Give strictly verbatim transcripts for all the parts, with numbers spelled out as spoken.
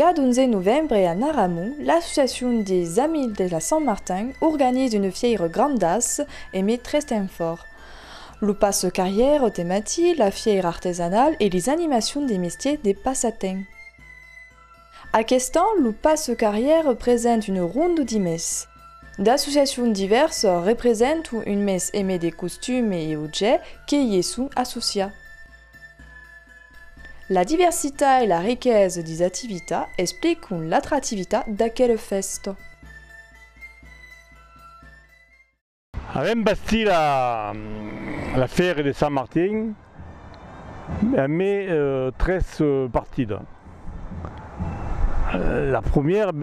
Cada onze novembre a Naramont, l'associacion des Amics de la Sant Martin organiza una fièira grandassa emé tres temps fòrts. Lo passa-carrièra de matin, la fièira artesanala e lis animacions de mestièr de passatemps. Aquest an, lo passa-carrièra presenta una ronda d'emés. D'associacions divèrsas representan un mes emé de costumes e objèctes que i son associats. La diversitat e la riquesa dis activitats explican l'atractivitat d'aquela fèsta. Avèm bastit la, la fièira de Sant Martin emé, eh, tres, eh, partidas. La premièra,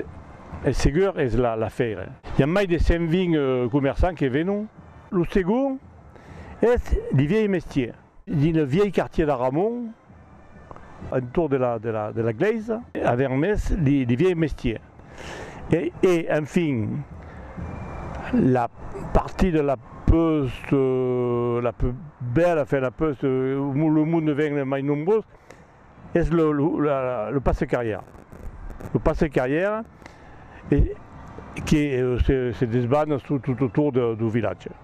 es segur, es la, la fièira. I a mai de cent vint, eh, comerçants que venon. Lo segond es li vièlhs mestièrs. Dins le vièlh quartièr d'Aramont, entorn de la, de la, de la glèisa, avèm mes li, li vièlhs mestièrs. E, e, enfin, la partida la pus, eh, la pus bèla, enfin, la pus, eh, lo monde ven mai nombrós, es lo, lo, la, lo passa-carrièra. Lo passa-carrièra, e, que, eh, se, se desbana tot, tot autorn de, dau vilatge.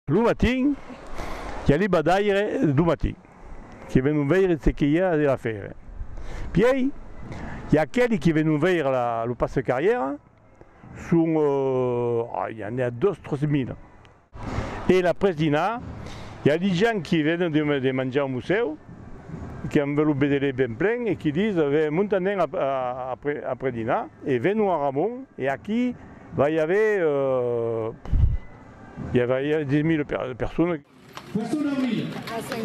Lo matin, i a li badaires dau matin, que venon veire ce que i a de la fièira. Pièi, i a aqueli que venon veire la, lo passa-carrièra, son, eh, ah, i a ne dos, tres mila. E l'après-dinar, i a li gents qui venon de, de manjar un mossèu, qui an lo bedelet ben plen e qui dis, ben, montam nen ap-, a-, après, après dinar, e venon a Aramont, e aquí va i aver, eh, i a, va i aver dètz mila per-, personas. Poisson d'avril,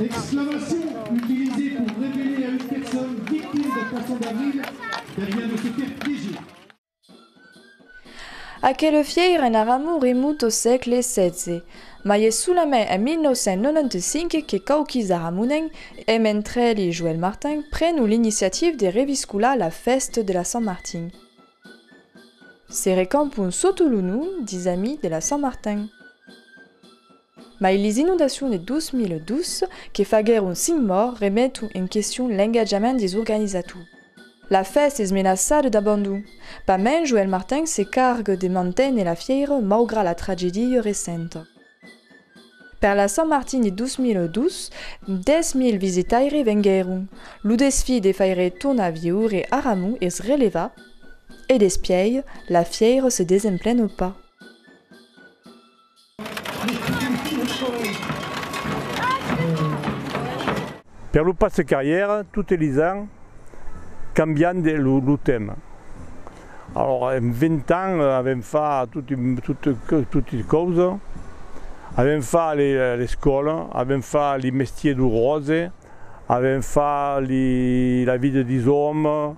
exclamation utilisée pour révéler à une personne victime d'un poisson d'avril qu'elle vient de se faire piéger. Aquela fièira en Aramont remonta au sègle setze, mai es solament en mila nòu cents nonanta cinc que quauquis aramonencs, e mentre li Joël Martin, prenon l'iniciativa de reviscolar la fèsta de la Sant Martin. Se recampan sota lo nom dis Amics de la Sant Martin. Mai lis inondacions de dos mila dos, que faguèron cinc mòrts, remeton en question l'engatjament dis organizators. La fèsta es menaçada d'abandon. Pasmens Joël Martin se carga de manténer la fièira maugrat la tragèdia recenta. Per la Sant Martin de dos mila dos, dètz mila visitaires venguèron. Lo desfit de faire tornar viure Aramont es relevat, e despièi, la fièira se desemplena pas. Per lo passa-carrièra, totes lis ans, cambiam de lo, lo tèma. Alòrs, en vint ans, eh, avèm fach tot, tot, totas causas. Avèm fach le, l'escòla, avèm fach li mestièrs dau ròse, avèm fach li, la vida dis òmes,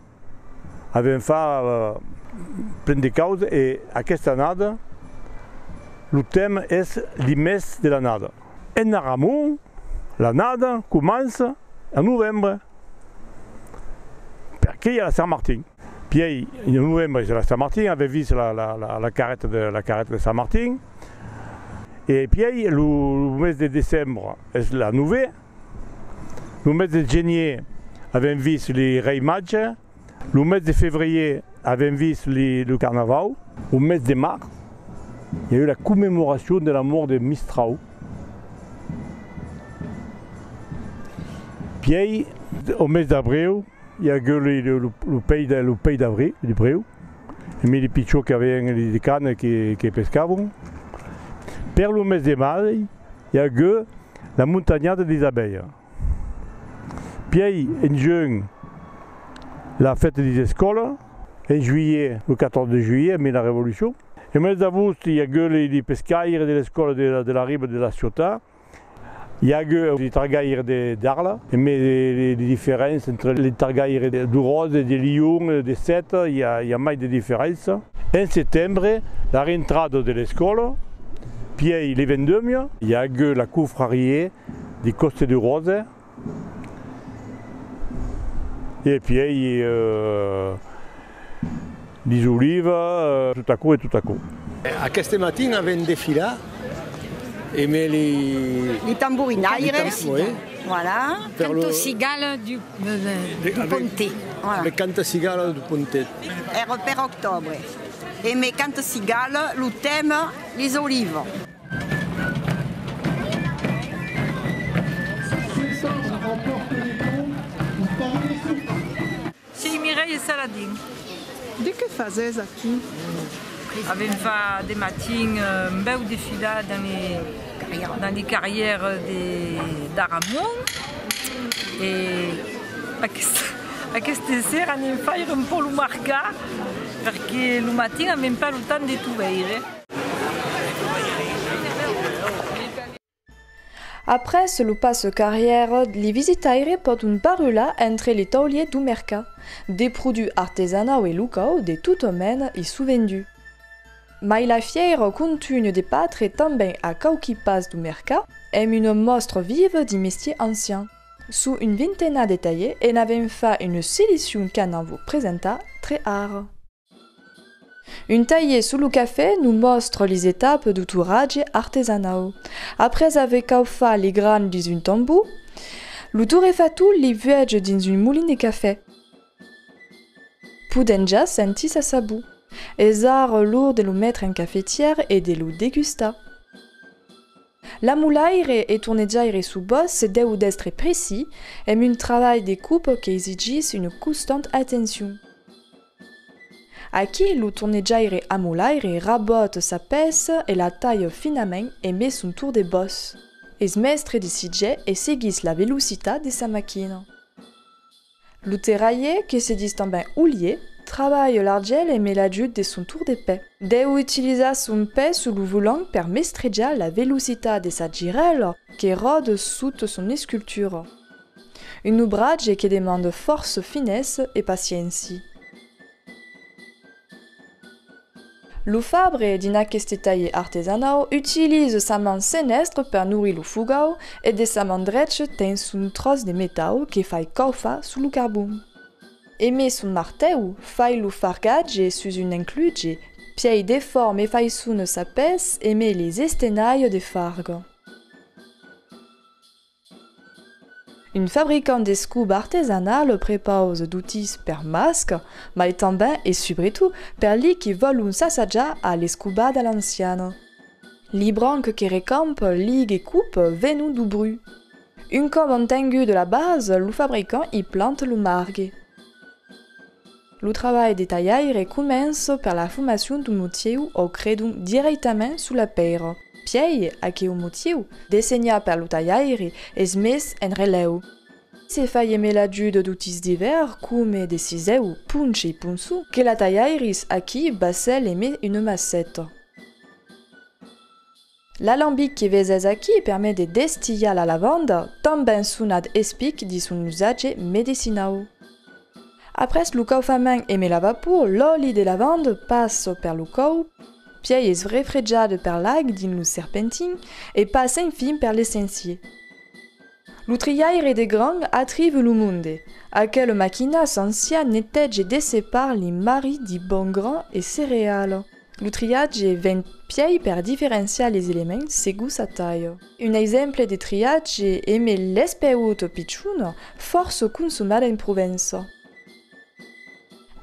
avèm fach, eh, plen de causas, e aquesta annada, lo tèma es li mes de l'annada. En Aramont, l'annada comença en novembre, perque i a la Sant Martin. Pièi, en novembre, es la Sant Martin, avèm vist la, la, la, la carreta de, la carreta de Sant Martin. E pièi, lo, lo mes de decembre, es la Novena. Lo mes de genièr, avèm vist li Reis Mages. Lo mes de febrièr, avèm vist li, lo Carnavau. Au mes de març, i a eu la commemoracion de la mòrt de Mistrau. Pièi, au mes d'abriu, i aguèt lo, lo, lo, lo pèl de, lo pèl d'abriu, de brèu, emé li pichons qu'avián li de canas que, que pescavan. Per lo mes de mai, i aguèt la montanhada dis abelhas. Pièi, en junh, la fèsta dis escòlas, en juilhèr, lo catorze de juilhèr, emé la Revolucion. Au mes d'agost, i aguèt li, li pescaires de l'escòla de la, de la riba de la Ciutat. I aguèt li targaires de, d'Arla, e mai li, li, li diferenças entre li targaires de, de Ròse, de Lion, de Sèta, i a, i a mai de diferenças. En setembre, la rentrada de l'escòla, pièi li vendemias, i aguèt la cofrariá di Còste de Ròse, e pièi, eh, lis olivas, eh, tot aquò e tot aquò. Aqueste matin avèm desfilat emé li... Li tamborinaires. Li tam-, oui. Voilà. Per lo... Canta cigala du, de, de, du Pontet. Voilà. Emé canta cigala du Pontet. Èra per octòbre. Emé canta cigala, lo tèma, lis olivas. Soi Mireille Saladin. De qué fasètz aquí? Avèm fach de matin, eh, un bèu desfilat dans li, dans li carrièras de, d'Aramon. E aquesta, aquesta sera anem faire un pauc lo marcat, perque lo matin avèm pas lo temps de tot veire. Après lo passa-carrièra, li visitaires pòdon barrular entre li tauliers du mercat. De produchs artesanaus e locaus de tota mena i son vendus. Mai la fièira contunha de batre tanben a quauqui pas du mercat, emb una mòstra viva di mestiers ancians. Sus una vintena de talhiers, e n'avèm fach una seleccion qu'anam vos presentar tre ara. Un talhier sus lo cafè nos mòstra lis etapas du torratge artesanau. Après aver caufat li grans dins un tambor, lo torrefactor li vuege dins un molin de cafè. Podèm ja sentir sa sabor. Es ara l'ora de lo metre en cafetièra e de lo degustar. L'amolaire e tornejaire sus bòsc se deu d'èstre precís, emb un trabalh de copa qu'exigís una constanta atencion. Aquí, lo tornejaire amolaire rabòta sa pèça e la talha finament emé son torn de bòsc. Es mèstre de sujècte e seguís la velocitat de sa maquina. Lo terralhier, que se ditz tanben olier, trabalha l'argèla emé l'ajut de son torn de pè. Deu utilizar son pè sus lo volant per mestrejar la velocitat de sa girèla que ròda sota son escultura. Un obratge que demanda fòrça finessa e paciéncia. Lo fabre, dins aqueste talhier artesanau, utiliza sa man senèstra per norir lo fogau e de sa man drecha ten son tròç de metau que fai caufar sus lo carbon. Emé son martèu, fai lo fargatge sus un encluge, pièi deforma e faissona sa pèça emé lis estenalhas de farga. Un fabricant d'escobas artesanals prepausa d'utís per mascas, mai tanben e subretot per li que vòlon s'assajar a l'escobada a l'anciana. Li brancas que recampa, liga e copa venon du bruc. Un còp an tengut la basa, lo fabricant i planta lo margue. Lo trabalh de talhaire comença per la formacion d'un motiu o credon dirèctament sus la pèira. Pièi, aqueu motiu, dessenhat per lo talhaire, es mes en relèu. Se fai emé l'ajuda d'utís divèrs, coma de cisèus, poncha e ponçon, que la talhairitz aquí bacèla emé una masseta. L'alambic que vesètz aquí permet de destilhar la lavanda, tanben sonat espic dins son usatge medicinau. Après lo caufament emé la vapor, l'òli de lavanda passa per lo còup, pièi es refrejat per l'aiga dins lo serpentin e passa enfin per l'essencier. Lo triaire de gran atriva lo monde. Aquela maquina anciana neteja e dessepara li marris di bons grans e cerealas. Lo triatge ven pièi per diferenciar lis elements segon sa talha. Un exemple de triatge emé l'espeota pichona, fòrça consomada en Provença.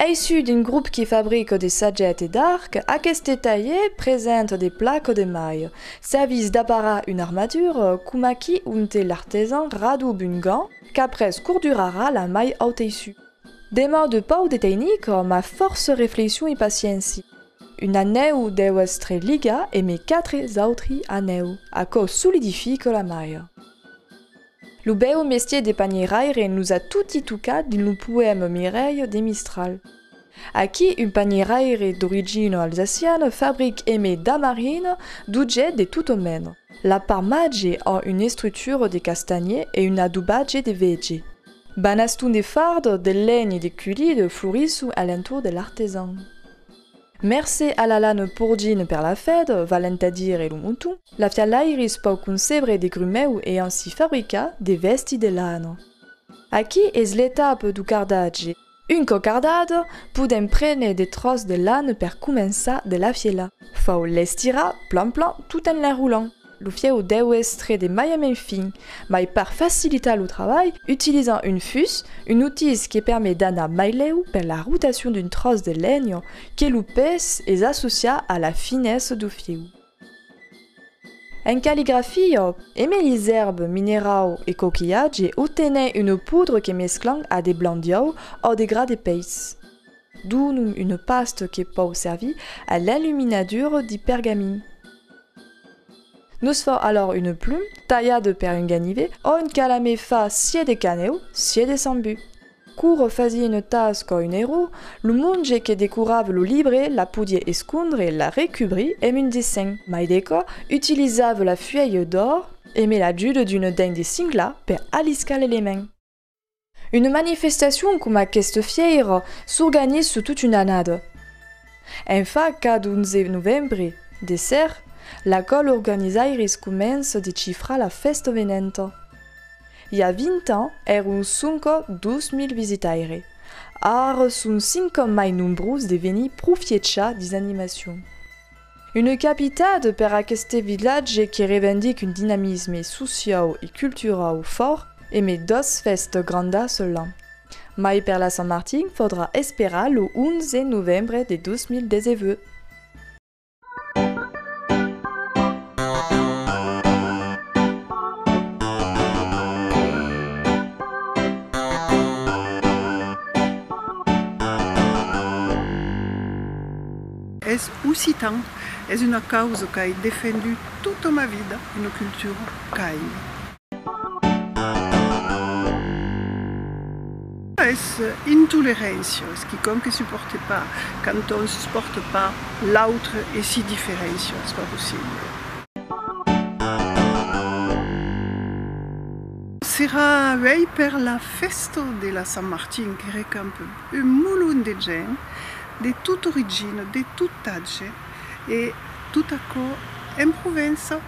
Aissut d'un grop que fabrica de sagètas e d'arcs, aqueste talhier presenta de placas de malha. Servís d'aparar una armadura, coma aquí onte l'artesan radoba un gant, qu'après cordurarà la malha au teissut. Demanda pauc de tecnica, mas fòrça reflexion e paciéncia. Un anèu deu èstre ligat emé quatre autri anèus, aquò solidifica la malha. Lo bèu mestier de panieraire nos a toti tocat dins lo poèma Mirèlha de Mistral. Aquí, un panieraire d'origina alsaciana fabrica emé da marina d'objèctes de tota mena. La part màger a una estructura de castanhièr e un adobatge de vege. Banastons de farda, de lenha e de culhida florisson a l'entorn de l'artesan. Mercé a la lana pordina per la feda, valent a dire lo moton, la fialairis pòu concebre de grumèus e ansin fabricar de vèsti de lana. Aquí es l'etapa dau cardatge. Un còp cardada, podèm prene de tròç de lana per començar de la fielar. Fau l'estirar plan plan tot en l'enrolant. Lo fièu deu èstre de mai en mai fin, mai per facilitar lo trabalh, utilizam un fus, un utís que permet d'anar mai lèu per la rotacion d'un tròç de lenha que lo pes es associat a la finessa dau fièu. En calligrafia, emé lis èrbas mineraus e coquilhatges, obtenèm una podra que mesclam a de blanc d'iòu o de gras de peis. Donam una pasta que pòu servir a l'enluminadura di pergamin. Nos fau alòr una pluma talhada per un ganivet o un calamé fach siá de canèu, siá de sambut. Quora fasiá una tasca o un error, lo monge que decorava lo libre la podiá escondre e la recubrir emb un dessenh. Mai de còps, utilizava la fuèlha d'òr emé l'ajuda d'una dent de senglar per aliscar l'element. Una manifestacion coma aquesta fièira s'organiza tota una annada. Enfin, cada onze novembre, de ser, la còla organizairis comença de chifrar la fèsta venenta. I a vint ans, èron sonque dos mila visitaires. Ara son cinc còps mai nombrós de venir profiechar dis animacions. Una capitada per aqueste vilatge que revendica un dinamisme sociau e culturau fòrt emé doas fèstas grandas sul an. Mai per la Sant Martin faudrà esperar lo onze novembre de dos mila dètz-e-vuech. Es occitan, es una causa qu'ai defendut tota ma vida, una cultura qu'aimi. Es intolerància, es quicòm que supòrte pas. Quand on supòrte pas l'autre e si diferéncia, es pas possible. Serà uèi per la fèsta de la Sant Martin que recampa un molon de gent, de tota origina, de tot atge, e tot aquò en Provença.